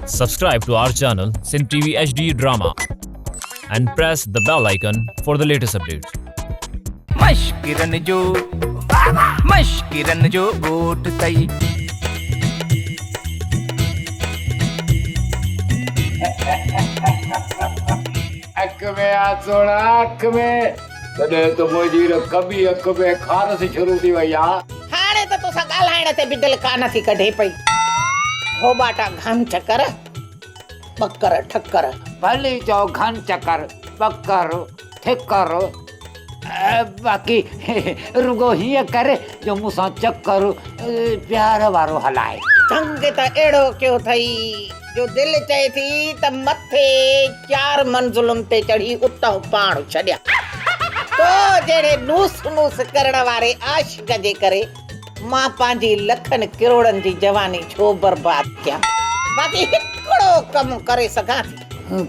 Subscribe to our channel Sindh TV HD Drama and press the bell icon for the latest updates. مشڪرن جو مشڪرن جو ڳوٺ ٿئي. اک ۾ آ سهڻا اک ۾، تڏهن ته منهنجي هن کٻي اک ۾ خارس شروع ٿي وئي آ. هاڻي ته توسان ڳالهائڻ تي به دل ڪانه ٿي ڪڍي پئي. گهوٻاٽا گهن چڪر، ٻڪر ٺڪر. ڀلي چئو گهن چڪر، ٻڪر، ٺڪر، باقي رڳو هيئن ڪر جو مون سان چڪر پيار وارو هلاء. ڍنگ ته اهڙو ڪيو اٿئي جو دل چئي ٿي ته مٿي چار منزلن تي چڙهي اتهون پاڻ ڇڏيان. تو جهڙي نوس نوس ڪرڻ واري عاشق جي ڪري مان پنهنجي لکن ڪروڙن جي جواني ڇو برباد ڪيان. باقي هڪڙو ڪم ڪري سگهان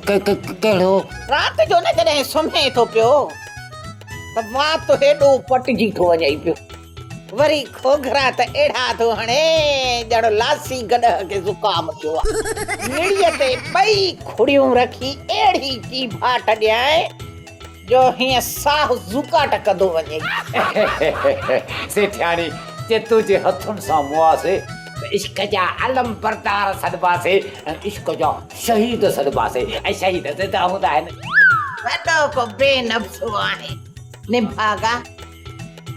ٿي. ڪهڙو؟ رات جو نه جڏهن سمهين ٿو پيو ته وات هيڏو پٽجي ٿو وڃئي پيو. وري کوگهرا ته اهڙا ٿو هڻي ڄڻ لاسي گڏهه کي زڪام ٿيو آ. نڙيء تي ٻئي کڙيون رکي اهڙي چيڀاٽ ڏيانء جو هيئن ساهه زوڪاٽ ڪندو وڃي. سيٺياڻي، جي تنهنجي هٿن سان مئاسي ته عشق جا علمبردار سڏباسي ۽ عشق جا شهيد سڏباسي ۽ شهيد زنده هوندا آهن. وڏو ڪو بي نفسو آهين نڀاڳا.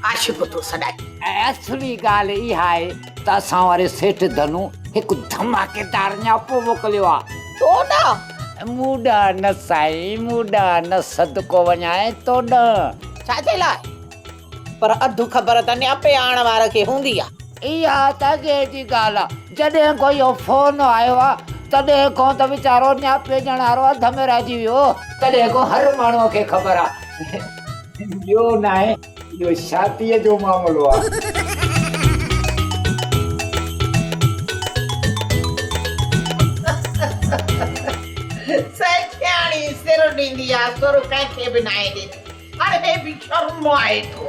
عاشق ٿو سڏائي. ۽ اصلي ڳالهه اها آهي ته اسان واري سيٺ ڌنو هڪ ڌماڪيدار نياپو موڪليو آ. تو ڏانهن؟ مون ڏانهن نه سائين، مون ڏانهن نه، صدقو وڃانء تو ڏانهن. ڇا جي لاء؟ پر اڌ خبر ته نياپي آڻڻ واري کي هوندي آ. اها ته اڳي جي ڳالهه آ، جڏهن کان اهو فون آيو آ، تڏهن کان ته ويچارو نياپي ڏيڻ وارو اڌ ۾ رهجي ويو. تڏهن کان هر ماڻهوء کي خبر آ. ٻيو ناهي اهو شاديء جو معاملو آ. سيٺياڻي سر ڏيندي آ، سر ڪنهن کي به ناهي ڏيندي. هاڻي هي به شرمائي ٿو.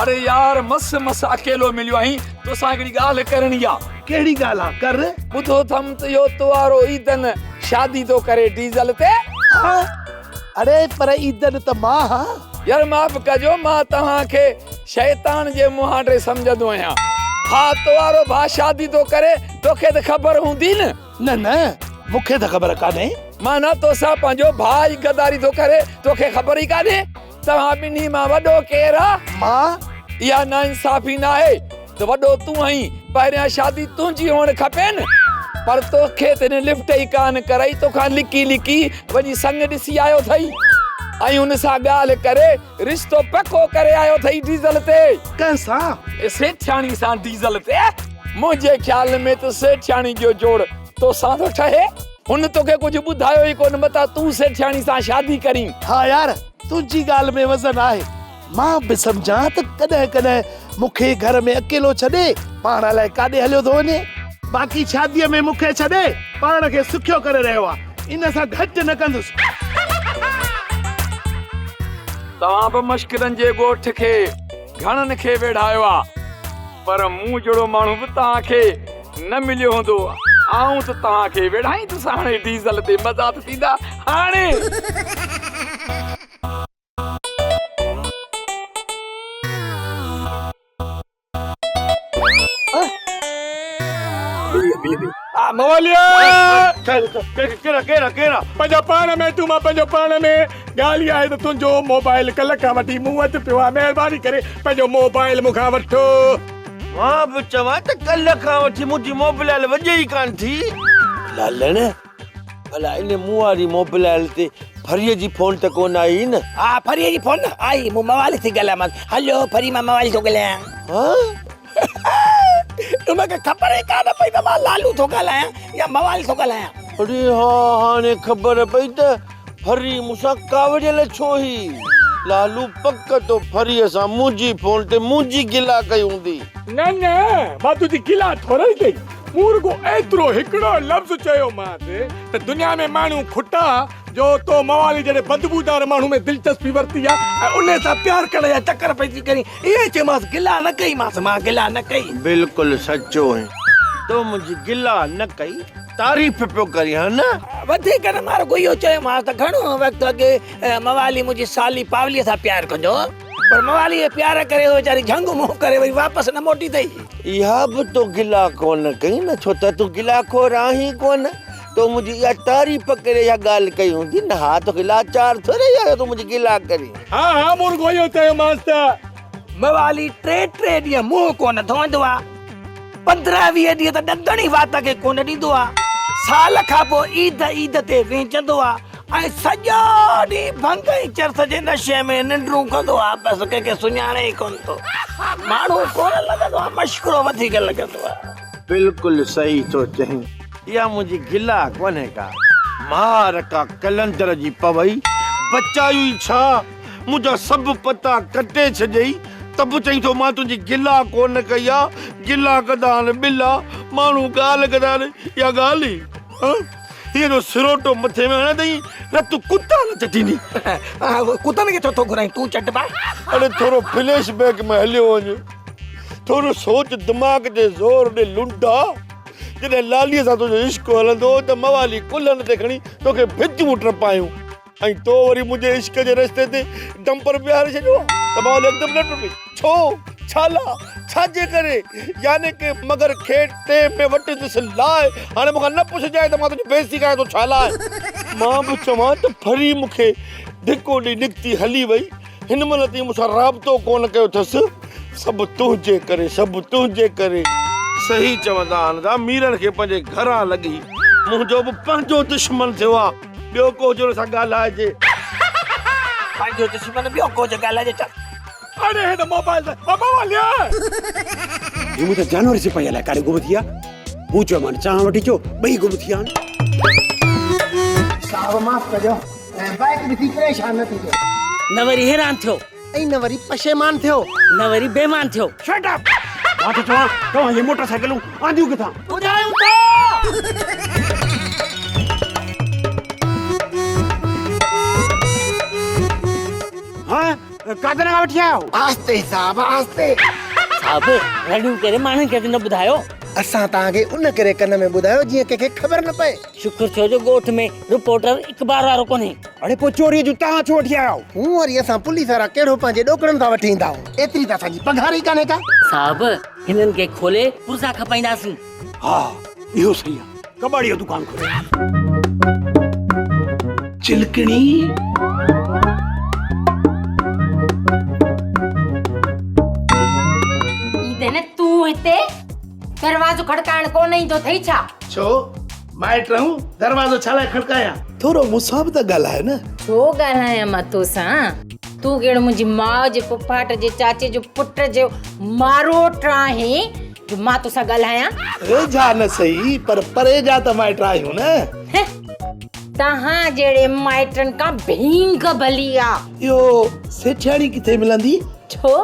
اڙي يار مس مس اڪيلو مليو آهين، توسان هڪڙي ڳالهه ڪرڻي آ. ڪهڙي ڳالهه آ، ڪر. ٻڌو اٿم ته اهو تو وارو عيدن شادي ٿو ڪري ڊيزل تي. ها اڙي پر عيدن ته مان هان. يار معاف ڪجو مان توهان کي شيطان جي مهانڊي سمجهندو آهيان. ها تو وارو ڀاء شادي ٿو ڪري توکي ته خبر هوندي نه. نه نه مون کي ته خبر ڪانهي. معنيٰ توسان پنهنجو ڀاء ئي غداري ٿو ڪري توکي خبر ئي ڪانهي. توهان ٻنهي مان وڏو ڪير آ؟ مان. اها ناانصافي ناهي ته وڏو تون آهين، پهريان شادي تنهنجي هئڻ کپي نه. پر توکي ته هن لفٽ ئي ڪانه ڪرائي، توکان لڪي لڪي وڃي سڱ ڏسي آيو اٿئي ۽ هن سان ڳالهه ڪري رشتو پڪو ڪري آيو اٿئي ڊيزل تي. ڪنهن سان؟ سيٺياڻي سان ڊيزل تي. منهنجي خيال ۾ ته سيٺياڻي جو جوڙ توسان ٿو ٺهي. هن توکي ڪجهه ٻڌايو ئي ڪونه متان تون سيٺياڻي سان شادي ڪرين. ها يار تنهنجي ڳالهه ۾ وزن آهي. مان به سمجهان ته ڪڏهن ڪڏهن مون کي گهر ۾ اڪيلو ڇڏي پاڻ الائي ڪاڏي هليو ٿو وڃي. باقي شاديء ۾ مون کي ڇڏي پاڻ کي سکيو ڪري رهيو آ. ان سان گهٽ نه ڪندس. توهان به مشڪلن جي ڳوٺ کي گهڻن کي ويڙهايو آ. پر مون جهڙو ماڻهو به توهان کي نه مليو هوندو. آئون ته توهان کي ويڙهائيندس هاڻي ڊيزل تي مزا ته ٿيندا هاڻي. مواليا! ڪهڙا ڪهڙا ڪهڙا؟ پنهنجو پاڻ ۾ تون مان پنهنجو پاڻ ۾ ڳالهه اها آهي ته تنهنجو موبائل ڪلهه کان وٺي مون وٽ پيو آهي مهرباني ڪري پنهنجو موبائل مون کان وٺو. مان به چوان ته ڪلهه کان وٺي منهنجي موبلائل وڄي ئي ڪانه ٿي. لالڻ ڀلا ان مون واري موبلائل تي ڦريء جي فون ته ڪونه آئي نه؟ ها ڦريء جي فون آئي مون موالي ٿي ڳالهايومانس. هليو ڦري مان موالي ٿو ڳالهايان. ها؟ ان کي خبر ئي ڪانه پئي ته مان لالو ٿو ڳالهايان يا موالي ٿو ڳالهايان. اڙي ها هاڻي خبر پئي ته ڦري مون سان ڪاوڙيل ڇو هئي. لالو پڪ تو ڦريء سان منهنجي فون تي منهنجي گلا ڪئي هوندي. نه نه مان تنهنجي گلا ٿورئي ڪئي. مون رڳو ايترو هڪڙو لفظ چيومانس ته دنيا ۾ ماڻهو کٽا جو تو موالي جهڙي بدبودار ماڻهو ۾ دلچسپي ورتي آ ۽ انهي سان پيار ڪرڻ جا چڪر پئي ٿي ڪرين. ائين چيومانس گلا نه ڪئي مانس مان گلا نه ڪئي. بلڪل سچو هين. تو منهنجي گلا نه ڪئي، تعريف پيو ڪرين ها نه؟ وڌيڪ نه مان رڳو اهو چيومانس ته گهڻو وقت اڳ موالي منهنجي سالي پاوليء سان پيار ڪندو هو، پر مواليء جي پيار ڪري هوء ويچاري جهنگ منهن ڪري وري واپس نه موٽي اٿئي. اها به تو گلا ڪونه ڪئي نه، ڇو ته تون گلا خور آهين ڪونه. تو منهنجي اها تعريف ڪري اها ڳالهه ڪئي هوندي نه؟ ها توکي لاچار ٿوري آهي جو تون منهنجي گلا ڪرين. ها ها مون رڳو اهو چيومانس ته. موالي ٽي ٽي ڏينهن منهن ڪونه ڌوئندو آ. 15 20 ڏينهن ته ڏندڻ ئي وات کي ڪونه ڏيندو آ. سال کان پوء عيد عيد تي وهنجندو آ ۽ سڄو ڏينهن ڀنگ ۽ چرس جي نشي ۾ ننڊون ڪندو آ. بس ڪنهن کي سڃاڻي ئي ڪونه ٿو. ماڻهو ڪونه لڳندو آ، مشڪرو وڌيڪ لڳندو آ. بلڪل صحيح ٿو چئين. اها منهنجي گلا ڪونهي ڪا. مار ڪا قلندر جي پوئي، بچايو ئي ڇا؟ منهنجا سڀ پتا ڪٽي ڇڏيئي، ته به چئين ٿو مان تنهنجي گلا ڪونه ڪئي آ. گلا ڪندا آهن ٻلا، ماڻهو ڳالهه ڪندا آهن، اها ڳالهه ئي ها؟ هيئن جو سروٽو مٿي ۾ هڻندئي، رت ڪتا نه چٽيندي. ڪتن کي ڇو ٿو گهرائين، تون چٽبا. اڙي ٿورو فليش بيڪ ۾ هليو وڃ، ٿورو سوچ دماغ تي زور ڏي لنڊا. جڏهن لاليء سان تنهنجو عشق هلندو هو ته موالي ڪلهن تي کڻي توکي ڀتيون ٽپايون ۽ تو وري منهنجي عشق جي رستي تي ڊمپر بيهاري ڇڏيو ته موالي هڪدم نه ٽپي. ڇو؟ ڇا لا؟ ڇا جي ڪري؟ يعني ڪه مگر کي ٽي ۾ وٽيندس لاء. هاڻي مون کان نه پڇجانء ته مان تنهنجي بيعزتي ڪريان ٿو ڇا لاء؟ مان به چوان ته ڦري مون کي ڌڪو ڏئي نڪتي هلي وئي. هن مهل تائين مون سان رابطو ڪونه ڪيو اٿس. سڀ تنهنجي ڪري، سڀ تنهنجي ڪري. صحيح چوندا آهن ته ميرن کي پنهنجي گهران لڳي. منهنجو به پنهنجو دشمن ٿيو آ، ٻيو ڪو هجي ان سان ڳالهائجي. پنهنجو دشمن ٻيو ڪو هجي ڳالهائجي چل. اڙي هن موبائل تي بابا واليا. هي مون ته جانور سپاهي الائي ڪاڏي گم ٿي ويا. مون چيو مان چانهه وٺي اچو، ٻئي گم ٿي ويا آهن. صاحب معاف ڪجو. ۽ بائيڪ ڏسي پريشان نه ٿجو. نه وري حيران ٿيو. ۽ نه وري پشيمان ٿيو. نه وري بيمان ٿيو. Shut up! مان ٿو چوان توهان هي موٽر سائيڪلون آنديون ڪٿان؟ ٻڌايون ٿا. ها ڪاٿان کان وٺي آيا آهيو؟ آهستي صاحب آهستي. صاحب رڙيون ڪري ماڻهن کي ته نه ٻڌايو. اسان توهان کي ان ڪري ڪن ۾ ٻڌايو جيئن ڪنهن کي خبر نه پئي. شڪر ٿيو جو ڳوٺ ۾ رپورٽر اخبار وارو ڪونهي. اڙي پوء چوريء جون توهان ڇو وٺي آيا آهيو؟ هون وري اسان پوليس وارا ڪهڙو پنهنجي ڏوڪڙن سان وٺي ايندا آهيون. ايتري ته اسان جي پگهار ئي ڪانهي ڪا. صاحب هنن کي کولي پرزا کپائينداسين. ها اهو صحيح آهي. ڪٻاڙي جو دڪان کولي. چلڪڻي. ايندين تون هتي دروازو کڙڪائڻ ڪونه ايندو اٿئي ڇا؟ ڇو؟ مائٽ رهون، دروازو ڇا لاء کڙڪايان؟ ٿورو مون سان به ته ڳالهاء نه. ڇو ڳالهايان مان توسان؟ تون ڪهڙو منهنجي ماء جي پڦاٽ جي چاچي جو پٽ جو ماروٽ آهين جو مان توسان ڳالهايان؟ ويجها نه سهي پر پري جا ته مائٽ آهيون نه. هه، توهان جهڙي مائٽن کان ڀينگ ڀلي آ. اهو سيٺياڻي ڪٿي ملندي؟ ڇو؟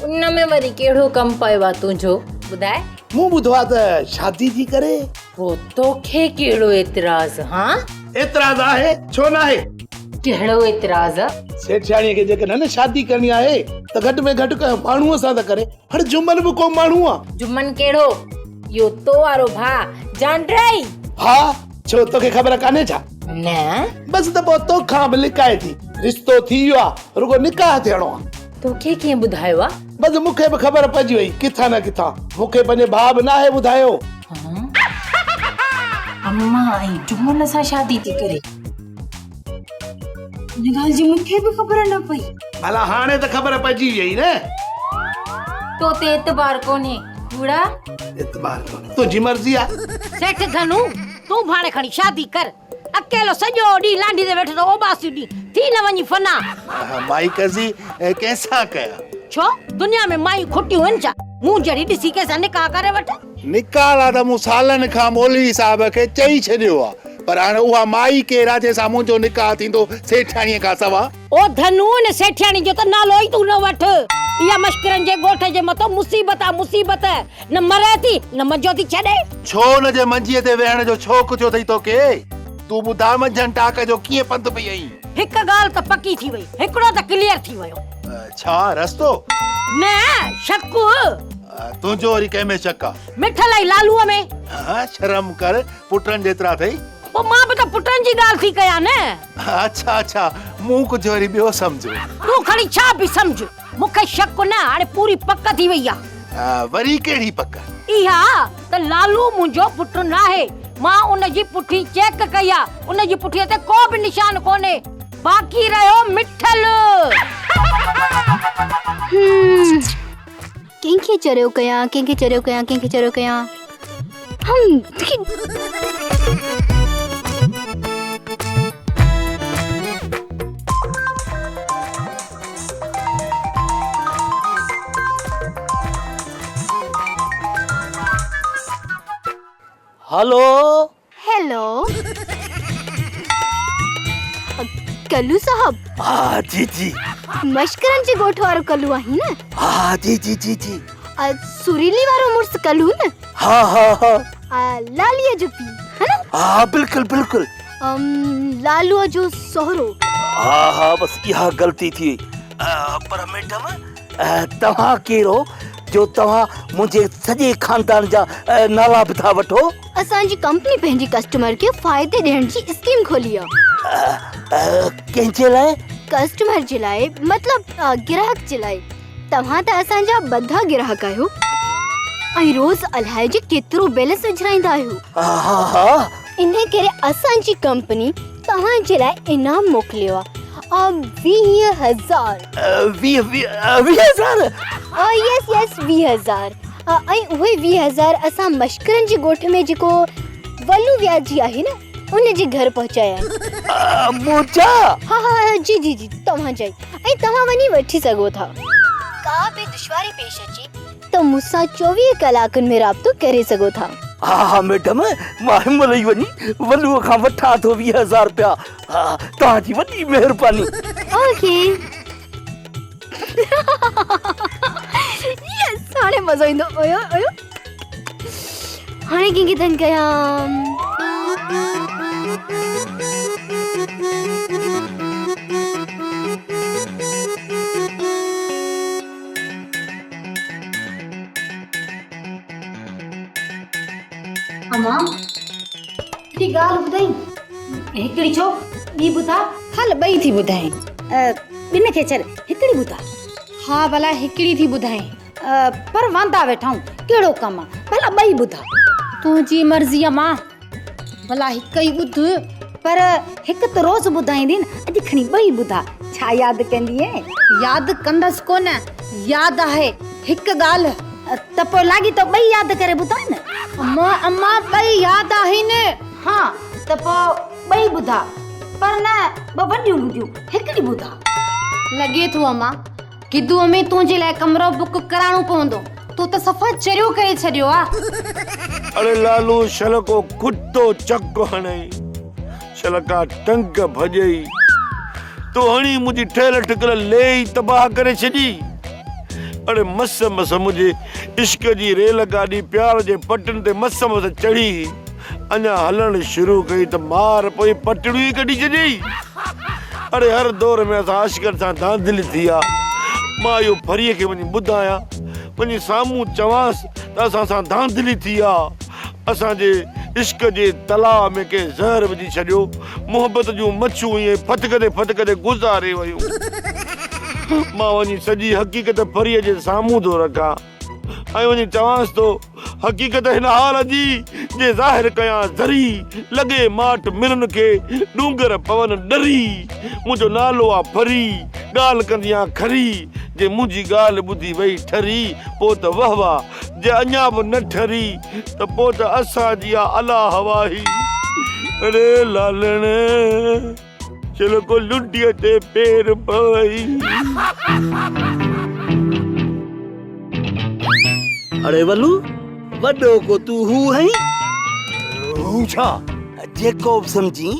ان ۾ وري ڪهڙو ڪم پيو آ تنهنجو؟ ٻڌاء. مون ٻڌو آ ته شادي ٿي ڪري. پوء توکي ڪهڙو اعتراض هان؟ اعتراض آهي، ڇو ناهي؟ ڪهڙو اعتراض؟ سيٺياڻيء کي جيڪڏهن نه شادي ڪرڻي آهي ته گهٽ ۾ گهٽ ڪنهن ماڻهوء سان ته ڪري. هاڻي جمن به ڪو ماڻهو آ. جمن ڪهڙو؟ اهو تو وارو ڀاء جانڊرائي. ها، ڇو توکي خبر ڪانهي ڇا؟ نه. بس ته پوء توکان به لڪائي ٿي. رشتو ٿي ويو آ، رڳو نڪاح ٿيڻو آ. توکي ڪنهن ٻڌايو آ؟ بس مون کي به خبر پئجي وئي ڪٿان نه ڪٿان. مون کي پنهنجي ڀاء به ناهي ٻڌايو. امان ۽ جمن سان شادي ٿي ڪري. ان ڳالهه جي مون کي به خبر نه پئي. ڀلا هاڻي ته خبر پئجي ويئي نه. تو تي اعتبار ڪونهي ڪوڙا. اعتبار ڪونهي تنهنجي مرضي آ. سيٺ ڌنو تون به هاڻي کڻي شادي ڪر. اڪيلو سڄو ڏينهن لانڍي تي ويٺو ته اوٻاسيون ڏين، ٿي نه وڃي فنا. مائي قضي ڪنهن سان ڪيان؟ ڇو دنيا ۾ مايون کٽيون آهن ڇا؟ مون جهڙي ڏسي ڪنهن سان نڪاح ڪري وٺ. نڪاح لاء ته مون سالن کان مولوي صاحب کي چئي ڇڏيو آ، پر هاڻي اها مائي ڪير آ جنهن سان منهنجو نڪاح ٿيندو سيٺياڻيء کان سوا؟ او ڌنو، ان سيٺياڻي جو ته نالو ئي تون نه وٺ. اها مشڪرن جي ڳوٺ جي مٿو مصيبت آ مصيبت. نه مري ٿي نه منجو ٿي ڇڏي. ڇو ان جي منجيء تي ويهڻ جو شوق ٿيو اٿئي توکي؟ تون ٻڌاء منجهن ٽاڪ جو ڪيئن پنڌ پئي آئين؟ هڪ ڳالهه ته پڪي ٿي وئي، هڪڙو ته ڪليئر ٿي ويو. ڇا؟ رستو؟ نه، شڪ. تنهنجو وري ڪنهن ۾ شڪ آ؟ مٺل ۽ لالوء ۾. ها شرم ڪر، پٽن جيترا اٿئي. پوء مان به ته پٽن جي ڳالهه ٿي ڪيان نه. اڇا اڇا، مون ڪجهه وري ٻيو سمجهيو. تون کڻي ڇا به سمجهه، مون کي شڪ نه، هاڻي پوري پڪ ٿي وئي آ. وري ڪهڙي پڪ؟ اها ته لالو منهنجو پٽ ناهي. مان ان جي پٺي چيڪ ڪئي آ، ان جي پٺيء تي ڪو به نشان ڪونهي. باقي رهيو مٺل. ڪنهن کي چريو ڪيان ڪنهن کي چريو ڪيان ڪنهن کي چريو ڪيان هم هلو هيلو ڪلو صاحب ها جي جي مشڪرن جي ڳوٺ وارو ڪلو آهين نه ها جي جي جي جي سريلي وارو مڙس ڪلو نه ها ها ها لاليء جو پيء ها نه ها بلڪل بلڪل لالوء جو سهرو ها ها بس اها غلطي ٿي پر ميڊم توهان ڪير هو جو توهان منهنجي سڄي خاندان جا نالا به ٿا وٺو؟ اسان جي ڪمپني پنهنجي ڪسٽمر کي فائدي ڏيڻ جي اسڪيم کولي آ. ڪنهن جي لاء؟ ڪسٽمر جي لاء مطلب گراهڪ جي لاء. توهان ته اسان جا ٻڌا گراهڪ آهيو ۽ روز الائجي ڪيترو بيلنس وجهرائيندا آهيو. ها ها. انهي ڪري اسان جي ڪمپني توهان جي لاء انعام موڪليو آ 20000. 20000؟ يس يس 20000 ۽ اهي 20000 اسان مشڪرن جي ڳوٺ ۾ جيڪو ولو وياجي آهي نه ان جي گهر پهچايا آهن. منهنجا؟ ها ها جي جي جي توهان جا ئي ۽ توهان وڃي وٺي سگهو ٿا. ڪا به دشواري پيش اچي ته مون سان 24 ڪلاڪن ۾ رابطو ڪري سگهو ٿا. ها ها ميڊم مان هن مهل ئي وڃي ولوء کان وٺان ٿو 20000 رپيا. ها توهان جي وڏي مهرباني. اوڪي. يس هاڻي مزو ايندو. اويو اويو هاڻي ڪنهن کي تنگ ڪيان. امان هڪڙي ڳالهه ٻڌائين. هڪڙي ڇو ٻي ٻڌاء. هل ٻئي ٿي ٻڌائين. ٻن کي ڇڏ هڪڙي ٻڌاء. ها ڀلا هڪڙي ٿي ٻڌائين. پر واندا ويٺا آهيون ڪهڙو ڪم آ ڀلا ٻئي ٻڌاء. تنهنجي مرضي امان ڀلا هڪ ئي ٻڌ پر هڪ ته روز ٻڌائيندين اڄ کڻي ٻئي ٻڌاء ڇا ياد ڪندينء؟ ياد ڪندس ڪونه ياد آهي هڪ ڳالهه ته پوء لاڳيتو ٻئي ياد ڪري ٻڌاء نه. امان امان ٻئي ياد آهن. ها ته پوء ٻئي ٻڌاء پر نه ٻه وڏيون هونديون هڪڙي ٻڌاء. لڳي ٿو امان گدوء ۾ تنهنجي لاء ڪمرو بڪ ڪرائڻو پوندو. تو ته صفا چريو ڪري ڇڏيو آ. اڙي لالو شل ڪو ڪتو چڪ هڻئي، شل ڪا ٽنگ ڀڄئي. تو هڻي منهنجي ٺهيل ٺڪيل ليئي تباهه ڪري ڇڏي. اڙي مس مس منهنجي عشق جي ريل گاڏي پيار جي پٽن تي مس مس چڙهي هئي. اڃا هلڻ شروع ڪئي ته مار پوء پٽڙيون ئي ڪڍي ڇڏيئي. اڙي هر دور ۾ اسان عاشقن سان ڌانڌلي ٿي آ. مان اهو ڦريء کي وڃي ٻڌايان، وڃي سامهون چوانس ته اسان سان ڌانڌلي ٿي آ. اسان جي عشق جي تلاء ۾ ڪنهن زهر وجهي ڇڏيو. محبت جون مڇون ائين ڦٿڪندي ڦٿڪندي گذاري ويون. مان وڃي سڄي حقيقت ڦريء جي سامهون ٿو رکان. ۽ وڃي چوانس ٿو، حقيقت هن حال جي، جي ظاهر ڪيان ذري، لڳي ماٺ مرن کي، ڏونگر پون ڏري. منهنجو نالو آ ڦري، ڳالهه ڪندي آن کري، جي منهنجي ڳالهه ٻڌي وئي ٺري، پوء ته وهه واه، جي اڃا به نه ٺري، ته پوء ته اسان جي آ الله واهي. اڙي لالڻ! چل ڪو لنڊيء تي پير پوي. اڙي ولو، وڏو ڪو تون هو هئين؟ هو ڇا؟ جيڪو به سمجهين،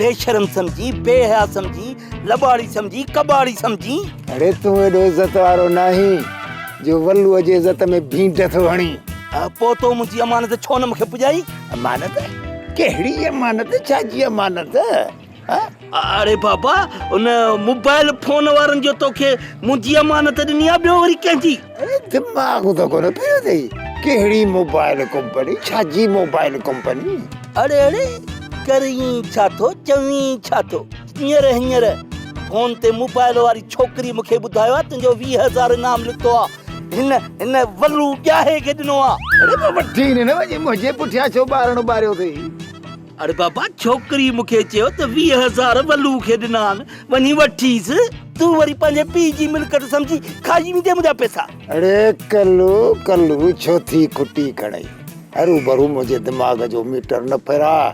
بي شرم سمجهين، بي حيا سمجهين، لٻاڙي سمجهين، ڪٻاڙي سمجهين. اڙي تون ايڏو عزت وارو ناهين جو ولوء جي عزت ۾ ڀينٽ ٿو هڻين. پوء تو منهنجي امانت ڇو نه مون کي پڄائي؟ امانت؟ ڪهڙي امانت؟ ڇا جي امانت؟ اڙي بابا ان موبائل فون وارن جو توکي منهنجي امانت ڏني آ ٻيو وري ڪنهن جي؟ اڙي دماغ ته ڪونه ڦريو اٿئي. ڪهڙي موبائل ڪمپني ڇا جي موبائل ڪمپني؟ اڙي اڙي ڪرين ڇا ٿو چوين ڇا ٿو. هينئر هينئر فون تي موبائل واري ڇوڪري مونکي ٻڌايو آ تنهنجو 20 هزار انعام لٿو آ. هن هن ولو ڄاهي کي ڏنو آ. اڙي پوء وٺي نه وڃي منهنجي پٺيان ڇو ٻارڻو ٻاريو اٿئي. اڙي بابا ڇوڪري مون کي چيو ته 20 هزار ولو کي ڏنا آهن وڃي وٺيس تون وري پنهنجي پيء جي ملڪيت سمجهي کائي ويندين منهنجا پئسا. اڙي ڪلو ڪلو ڇو ٿي کٽي کڻئي هروڀرو منهنجي دماغ جو ميٽر نه ڦيراء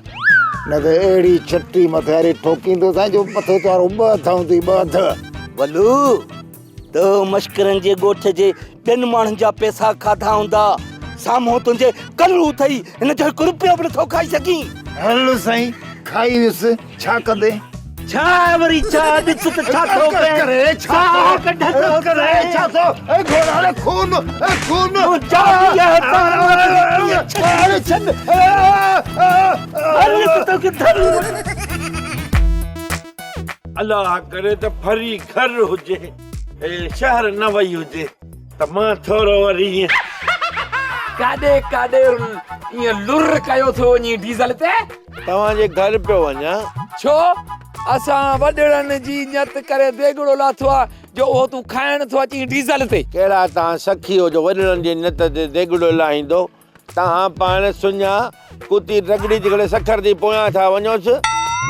نه ته اهڙي ڇٽي مٿي واري ٺوڪيندوسانء جو مٿو تنهنجو ٻه اڌ هوندي ٻه اڌ. ولو تو مشڪرن جي ڳوٺ جي ٻين ماڻهن جا پئسا کاڌا هوندا. سامهون تنهنجي ڪلو اٿئي، هن جو هڪ روپيو به نٿو کائي سگهين. هل سائين، کائي ويس، ڇا ڪندين؟ ڇا وري ڇا، ڏس ته ڇا ٿو ڪرين. ڪري ڇا ٿو، ساهه ڪڍندو ڪري ڇا ٿو، اي گهوڙا، اڙي خون، اي خون. منهنجا ويهه هزار اڙي ڇڏ، هل ته توکي ڌر. الله ڪري ته ڦري گهر هجي شهر نه وئي هجي ته مان ٿورو وري ائين. ڪاڏي ڪاڏي ائين لر ڪيو ٿو وڃين ڊيزل تي. توهان جي گهر پيو وڃان. ڇو اسان وڏڙن جي نيت ڪري ديڳڙو لاٿو آ جو اهو تون کائڻ ٿو اچين ڊيزل تي. ڪهڙا توهان سخي هو جو وڏڙن جي نيت تي ديڳڙو لاهيندو. توهان پاڻ سڃا ڪتي رڳڙي جهڙي سکر جي پويان ٿا وڃوس.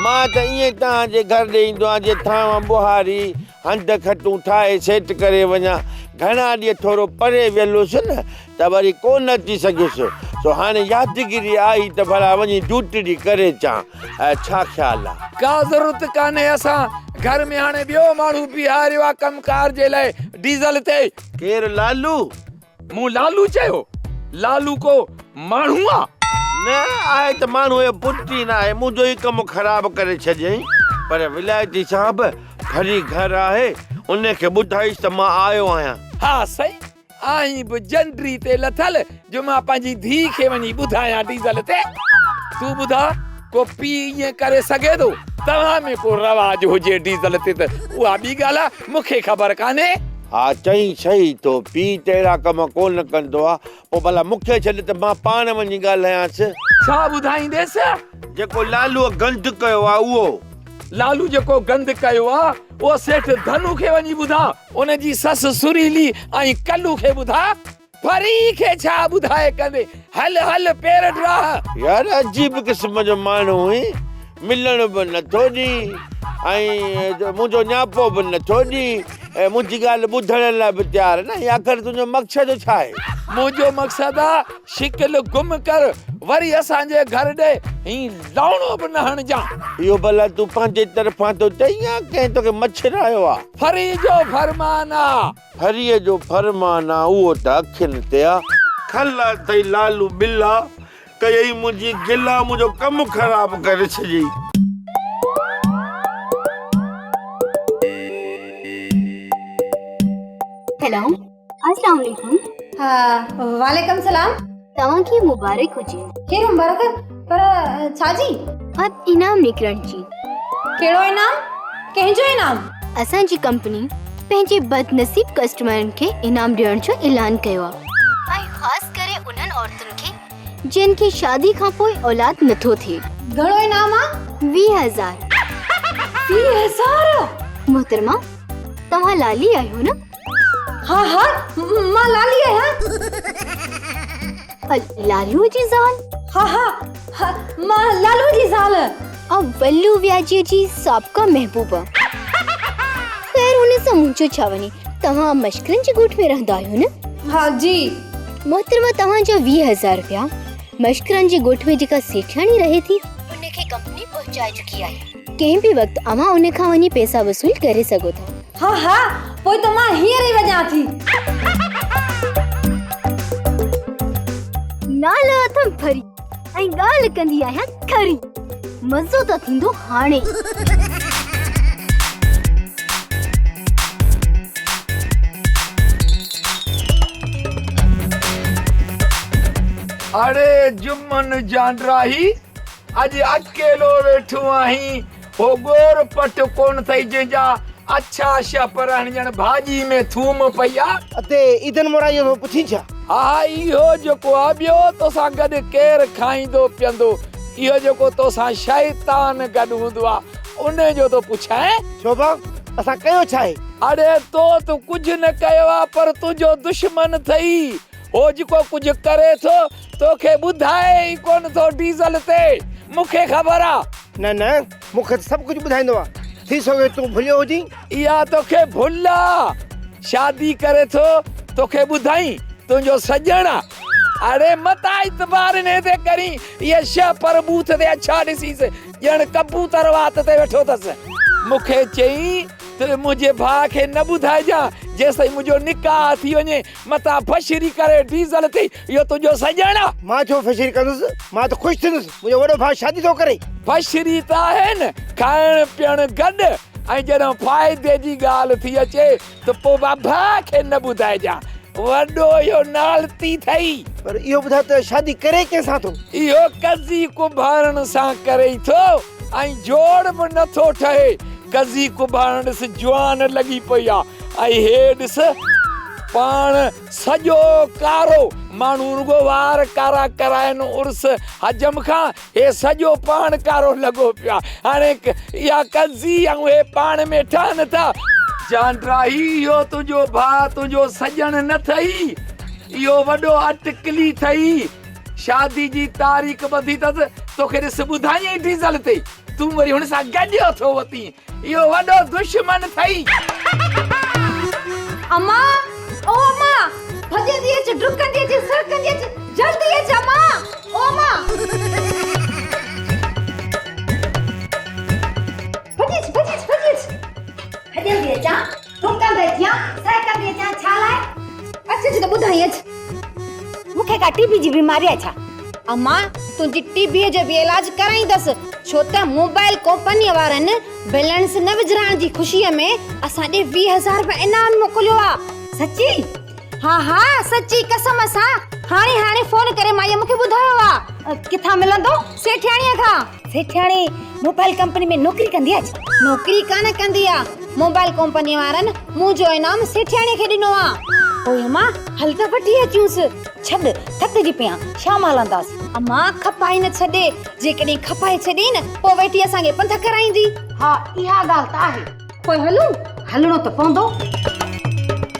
مان ته ائين توهان جي گهر ڏي ايندو آهيان جيئن ٿانو ٻهاري، هنڌ کٽون ٺاهي سيٽ ڪري وڃان. گهڻا ڏينهن ٿورو پري ويل هيس نه ته وري ڪو نه اچي سگهيس. سو هاڻي يادگيري آئي ته ڀلا وڃي ڊيوٽڙي ڪري اچان. ڇا خيال آ؟ ڪا ضرورت ڪانهي اسان گهر ۾ هاڻي ٻيو ماڻهو بيهاريو آ ڪم ڪار جي لاء ڊيزل تي. ڪير لالو؟ مون لالو چيو، لالو ڪو ماڻهو آ؟ نه، آهي ته ماڻهوء جو پٽ ئي ناهي، منهنجو ئي ڪم خراب ڪري ڇڏيائين. پر ولايتي صاحب ڦري گهر آهي، ان کي ٻڌائيس ته مان آيو آهيان. ها سائين، آهين به جنڊري تي لٿل جو مان پنهنجي ڌيء کي وڃي ٻڌايان ڊيزل تي. تون ٻڌاء، ڪو پيء ائين ڪري سگهي ٿو؟ توهان ۾ ڪو رواج هجي ڊيزل تي ته اها ٻي ڳالهه آ، مون کي خبر ڪانهي. ها چئين صحيح ٿو، پيء ته اهڙا ڪم ڪونه ڪندو آ، پوء ڀلا مون کي ڇڏ ته مان پاڻ وڃي ڳالهايانس. ڇا ٻڌائينديس؟ جيڪو لالوء گند ڪيو آ اهو. لالو جيڪو گند ڪيو آ اهو سيٺ ڌنو کي وڃي ٻڌاء، ان جي سس سريلي ۽ ڪلو کي ٻڌاء. پري کي ڇا ٻڌائي ڪندي، هل هل پير ڊاهه. يار عجيب قسم جو ماڻهو هئين، ملڻ به نٿو ڏين ۽ منهنجو نياپو به نٿو ڏين ۽ منهنجي ڳالهه ٻڌڻ لاء به تيار نه آهين، آخر تنهنجو مقصد ڇا آهي؟ منهنجو مقصد آ شڪل گم ڪر، وري اسان جي گهر ڏي هين لوڻو به نه هڻجان. اهو ڀلا تون پنهنجي طرفان ٿو چئين يا ڪنهن توکي مڇرايو آ؟ ڦري جو فرمان آ. ڦريء جو فرمان آ، اهو ته اکين تي آ. کل اٿئي لالو ٻلا، ڪيئي منهنجي گلا، منهنجو ڪم خراب ڪري ڇڏيئي. هيلو السلام عليڪم. ها وعليڪم سلام. توهان کي مبارڪ هجي. خير مبارڪ پر ڇا جي؟ انعام نڪرڻ جي. ڪهڙو انعام؟ ڪنهن جو انعام؟ اسان جي ڪمپني پنهنجي بدنصيب ڪسٽمرن کي انعام ڏيڻ جو اعلان ڪيو آهي ۽ خاص ڪري انهن عورتن کي جن کي شادي کان پوء اولاد نٿو ٿئي. گهڻو انعام آ؟ 20,000. 20,000؟ محترمه توهان لالي آهيو نه؟ ها ها مان لالي آهيان. لالو جي زال؟ ها ها ها مان لالو جي زال. ۽ ولو وياجيء جي سابقه محبوبه. خير ان سان منهنجو ڇا وڃي، توهان مشڪرن جي ڳوٺ ۾ رهندا آهيو نه؟ ها جي. محترمه توهان جا 20 هزار رپيا مشڪرن جي ڳوٺ ۾ جيڪا سيٺياڻي رهي ٿي ان کي ڪمپني پهچائي چڪي آهي. ڪنهن به وقت اوهان ان کان وڃي پئسا وصول ڪري سگهو ٿا. ها ها پوء ته مان هينئر ئي وڃان ٿي. نالو اٿم ڦري ۽ ڳالهه ڪندي آهيان کري. مزو ته ٿيندو هاڻي. اڙي جمن جانڊراهي اڄ اڪيلو ويٺو آهين. هو ڳور پٽ ڪونه اٿئي جنهن جا اڇا شهپر آهن ڄڻ ڀاڄي ۾ ٿوم پئي آ. ادي عيدن مورائيء ٿو پڇين ڇا؟ ها ها اهو جيڪو آ ٻيو توسان گڏ ڪير کائيندو پيئندو اهو جيڪو توسان شيطان گڏ هوندو آ ان جو ٿو پڇين؟ ڇو ڀاء اسان ڪيو ڇا آهي؟ اڙي تو ته ڪجهه نه ڪيو آ پر تنهنجو دشمن اٿئي هو جيڪو ڪجهه ڪري ٿو توکي ٻڌائي ئي ڪونه ٿو ڊيزل تي مون کي خبر آ. نه نه مون کي ته سڀ ڪجهه ٻڌائيندو آ. ٿي سگهي تون ڀليو هجين. اها توکي ڀل آ. شادي ڪري ٿو توکي ٻڌائين تنهنجو سڄڻ آ. اڙي متان اعتبار انهي تي ڪرين اهي شهپر ٻوٿ تي اڇا ڏسيس ڄڻ ڪبوتر وات تي ويٺو اٿس. مون کي چيائين ته منهنجي ڀاء کي نه ٻڌائجان جيستائين منهنجو نڪاح ٿي وڃي متان فشري ڪري ڊيزل تي اهو تنهنجو سڄڻ آ. مان ڇو فشري ڪندس مان ته خوش ٿيندس منهنجو وڏو ڀاء شادي ٿو ڪري. فشري ته آهي نه کائڻ پيئڻ گڏ ۽ جڏهن فائدي جي ڳالهه ٿي اچي ته پوء ڀاء کي نه ٻڌائجان وڏو اهو نالتي ٿئي. پر اهو ٻڌاء ته شادي ڪري ڪنهن سان ٿو؟ اهو قضي ڪنڀارڻ سان ڪري ٿو ۽ جوڙ به نه ٿو ٺهي. قضي ڪنڀارڻ ڏس جوان لڳي پئي آ ۽ هي ڏس پاڻ سڄو ڪارو، ماڻهو رڳو وار ڪارا ڪرائن عرس حجم کان، هي سڄو پاڻ ڪارو لڳو پيو آ. هاڻي اها قضي ۽ هي پاڻ ۾ ٺهن ٿا. جانڊراهي اهو تنهنجو ڀاء تنهنجو سڄڻ نه ٿئي، اهو وڏو اٽڪلي ٿئي. شادي جي تاريخ ٻڌي اٿس، توکي ڏس ٻڌايائين ڊيزل تي، تون وري هن سان گڏيو ٿو وتين. اهو وڏو دشمن ٿئي. اما او اما ڀڄندي اچ ڊڪندي اچ سرڪندي اچ جلدي اچ اما او اما ڀڄي اچ ڀڄي اچ ڀڄي اچ ڀڄندي اچان ڊڪندي اچان سرڪندي اچان ڇا لاء اچ اچ ته ٻڌائين اچ مون کي ڪا ٽي بي جي بيماري آهي ڇا؟ امان تنهنجي ٽي بيء جو به علاج ڪرائيندس، ڇو ته موبائل ڪمپنيء وارن بيلنس نه وجهرائڻ جي خوشيء ۾ اسان ڏي 20 هزار رپيا انعام موڪليو آ. سچي؟ ها ها سچي قسم سان هاڻي هاڻي فون ڪري مائيء مون کي ٻڌايو آ. ڪٿان ملندو؟ سيٺياڻيء کان. سيٺياڻي موبائل ڪمپني ۾ نوڪري ڪندي آ ڇا؟ نوڪري ڪانه ڪندي آ. موبائل ڪمپني وارن منهنجو انعام سيٺياڻي کي ڏنو آ. پوء امان هل ته وٺي اچونس. ڇڏ، ٿڪجي پئي آن، شام هلنداس. امان کپائي نه ڇڏي، جيڪڏهن کپائي ڇڏيئي نه پوء ويٺي اسان کي پنڌ ڪرائيندي. ها اها ڳالهه ته آهي. پوء هلون؟ هلڻو ته پوندو.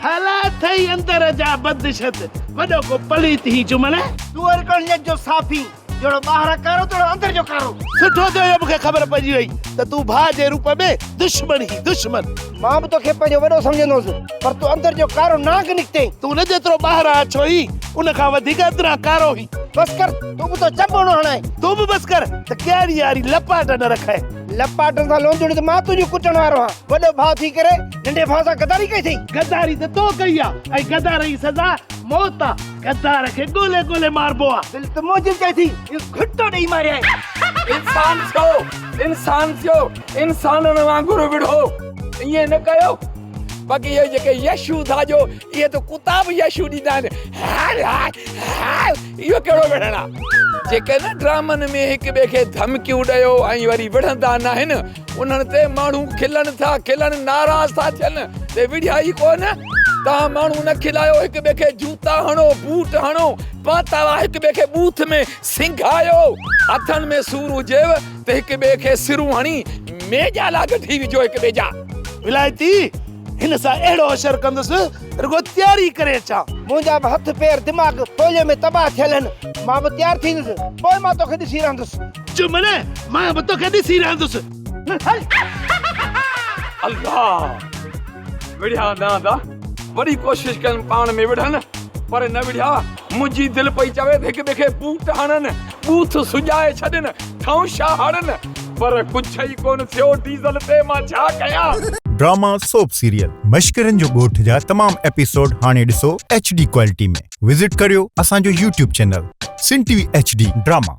هلا ٿئي اندر جا بندشت، وڏو ڪو پليت هي جمل. تون وري ڪو نيت جو صاف هين. جهڙو ٻاهران ڪارو تهڙو اندر جو ڪارو. سٺو ٿيو جو مون کي خبر پئجي وئي ته تون ڀاء جي روپ ۾ دشمن هين دشمن. مان به توکي پنهنجو وڏو سمجهندو هوس پر تون اندر جو ڪارو نانگ نڪتين. تون نه جيترو ٻاهران اڇو هين ان کان وڌيڪ اندران ڪارو هين. بس ڪر تون به ٿو چنبو نه هڻائين. تون به بس ڪر ته ڪهڙي ياري لپاٽ نه رکائين. لپاٽن سان لونجهڙي ته مان تنهنجي ڪٽڻ وارو هان. وڏو ڀاء ٿي ڪري ننڍي ڀاء سان غداري ڪئي اٿئي. غداري ته تو ڪئي آ ۽ غدار جي سزا موت آ. غدار کي ڳولي ڳولي ماربو آ. دل ته منهنجي به چئي ٿي اهو گهٽو ڏئي ماريائين. انسان ٿيو، انسان ٿيو، انسانن وانگر وڙهو، ائين نه ڪيو. باقي اهي جيڪي يشو ٿا جو اهي ته ڪتا به يشو ڏيندا آهن، هاء هاء هاء اهو ڪهڙو وڙهڻ آ. جيڪي نه ڊرامن ۾ هڪ ٻئي کي ڌمڪيون ڏيو ۽ وري وڙهندا ناهن، انهن تي ماڻهو کلن ٿا، کلن ناراض ٿا ٿين ته وڙهيا ئي ڪونه. توهان ماڻهو نه کلايو، هڪ ٻئي کي جوتا هڻو، بوٽ هڻو، پاتاوا هڪ ٻئي کي ٻوٿ ۾ سنگهايو، هٿن ۾ سور هجيو ته هڪ ٻئي کي سرون هڻي ميڄالا ڪڍي وجهو هڪ ٻئي جا. ولايتي، هن سان اهڙو حشر ڪندس، رڳو تياري ڪري اچان. منهنجا به هٿ پير دماغ پوليو ۾ تباهه ٿيل آهن، مان به تيار ٿيندس، پوء مان توکي ڏسي رهندس. جمن، مان به توکي ڏسي رهندس. هل. الله! وڙهيا نه ادا، وڏي ڪوشش ڪيم پاڻ ۾ وڙهن، پر نه وڙهيا. منهنجي دل پئي چوي ته هڪ ٻئي کي بوٽ هڻن، ٻوٿ سڄائي ڇڏن، ٺونشا هڻن، پر ڪجهه ئي ڪونه ٿيو. ڊيزل تي مان ڇا ڪيان؟ ڊراما سوپ سيريل مشڪرن جو ڳوٺ جا تمام ايپيسوڊ هاڻي ڏسو ايڇ ڊي ڪوالٽي ۾ وزٽ ڪريو اسان جو YouTube channel Sindh T V H D drama.